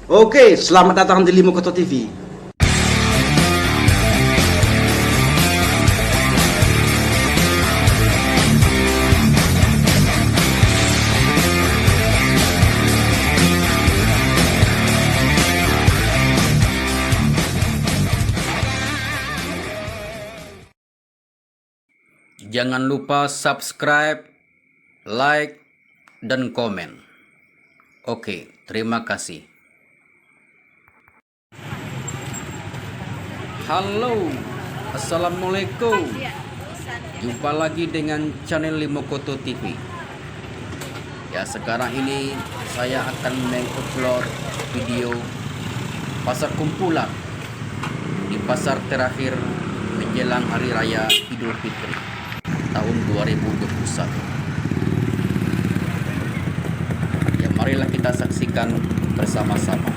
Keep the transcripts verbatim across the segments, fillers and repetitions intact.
Oke, selamat datang di Limo Koto T V. Jangan lupa subscribe, like, dan komen. Oke, terima kasih. Halo, assalamualaikum. Jumpa lagi dengan channel Limo Koto T V. Ya, sekarang ini saya akan mengupload video pasar kumpulan di pasar terakhir menjelang Hari Raya Idul Fitri tahun dua ribu dua puluh satu. Ya, marilah kita saksikan bersama-sama.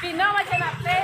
Pino macam apa?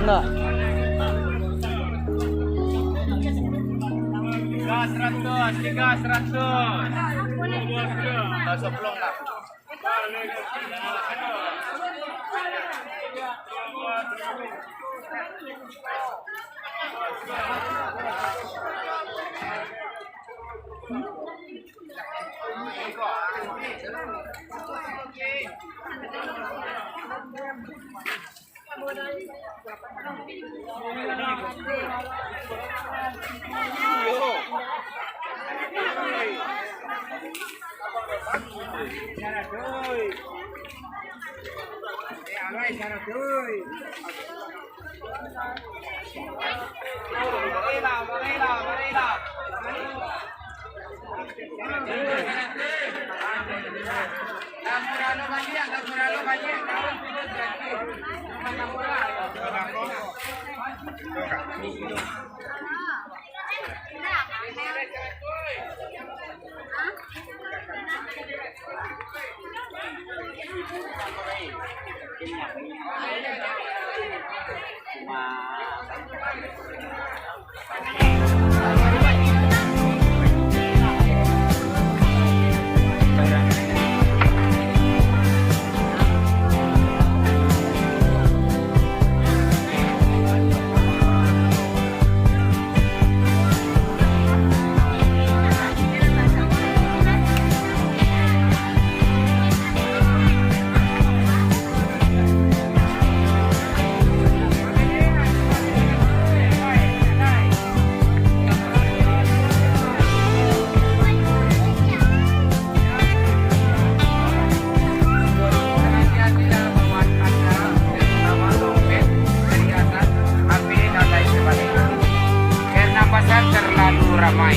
Tiga seratus, tiga seratus. Sepuluh lah. Karena pasar terlalu ramai.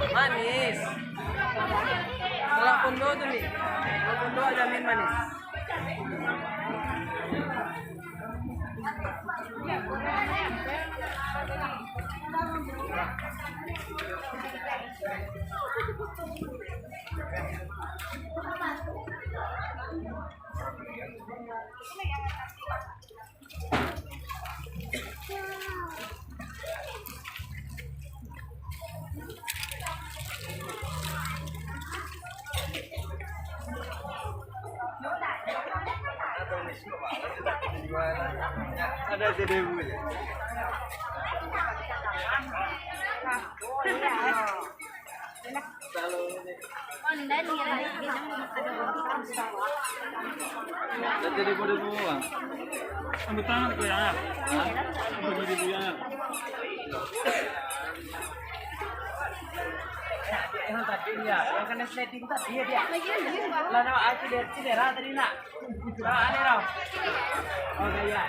Manis. Kalau pondok tu ni, kalau pondok jamin manis. Ada seribu je. Jadi bodoh semua, Bang. Ambil tangan ke yang. Hah? Ambil diri yang. Yang tadi ya, yang kena sliding tadi ya, dia. Lah, nak aku dari sini, Ra, tadi nak. Ra, ada, Ra. Oh, iya.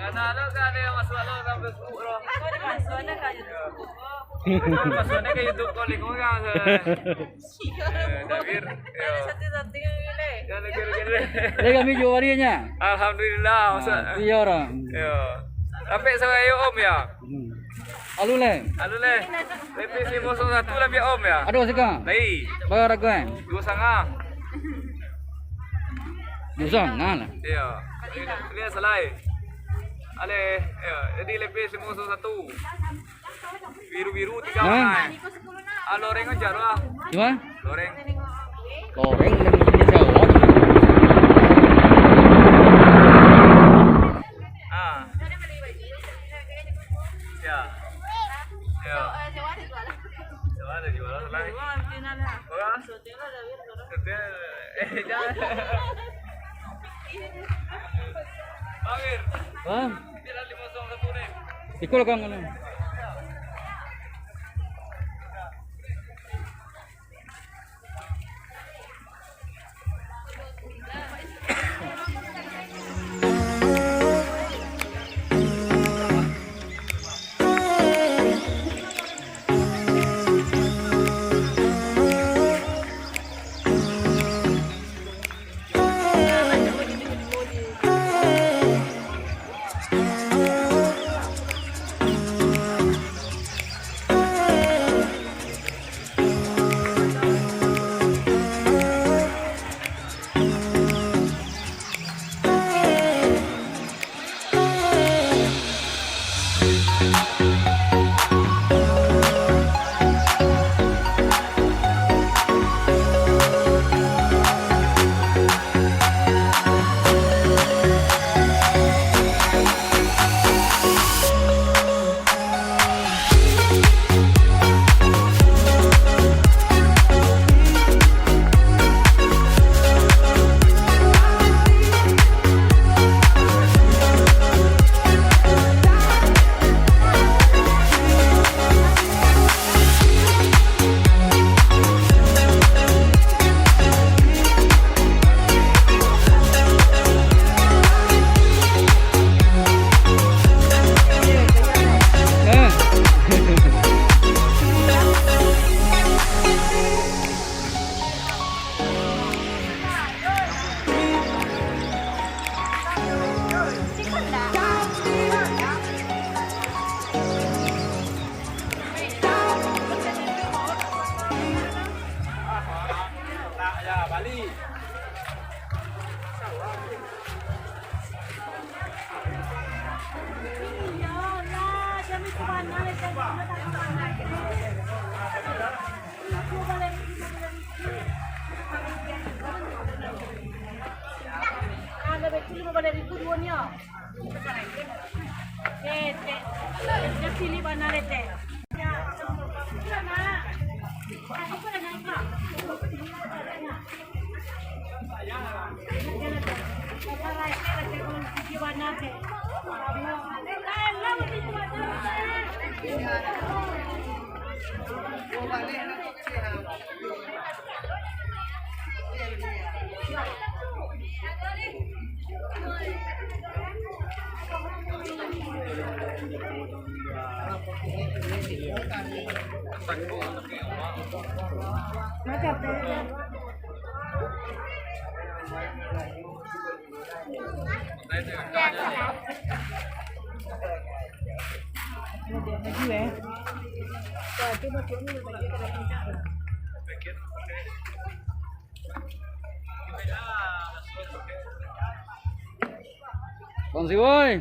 Karena lo kan ada yang masuk lo sampai sepuluh lo. Masuknya ke YouTube kau, lingkungan kan. Eh, Dawir, yo. Ada satu-satu yang gini. Jangan lagi, lagi, lagi. Jadi kami juo harinya. Alhamdulillah, masa. Ah, iyo, orang. Yo. Sampai saya Om ya. Hmm. Alun lai. Alun lai. Lepis limo kosong satu lah biar Om ya. Ado sika. Lai. Bara harago, eh? Duo satangah. Duo satangah lah. Iyo. Ini, ini salah, eh. Aleh, iyo. Jadi lepis limo kosong satu. Biru-biru tiga warna, eh. Ah, loreng aja lah. Cuma? Loreng. Loreng, loreng jawab. Ah. Ya. Ya. Coba ada jualan. Hah? Iko lah, Kang. Kongsi, woi.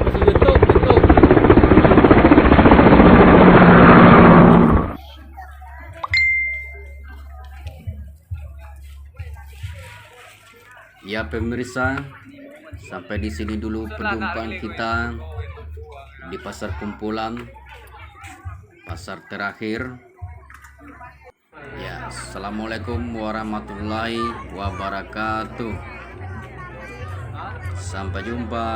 Masih YouTube, YouTube. Ya, pemirsa, sampai di sini dulu perjumpaan kita di Pasar Kumpulan, pasar terakhir. Ya, assalamualaikum warahmatullahi wabarakatuh. Sampai jumpa.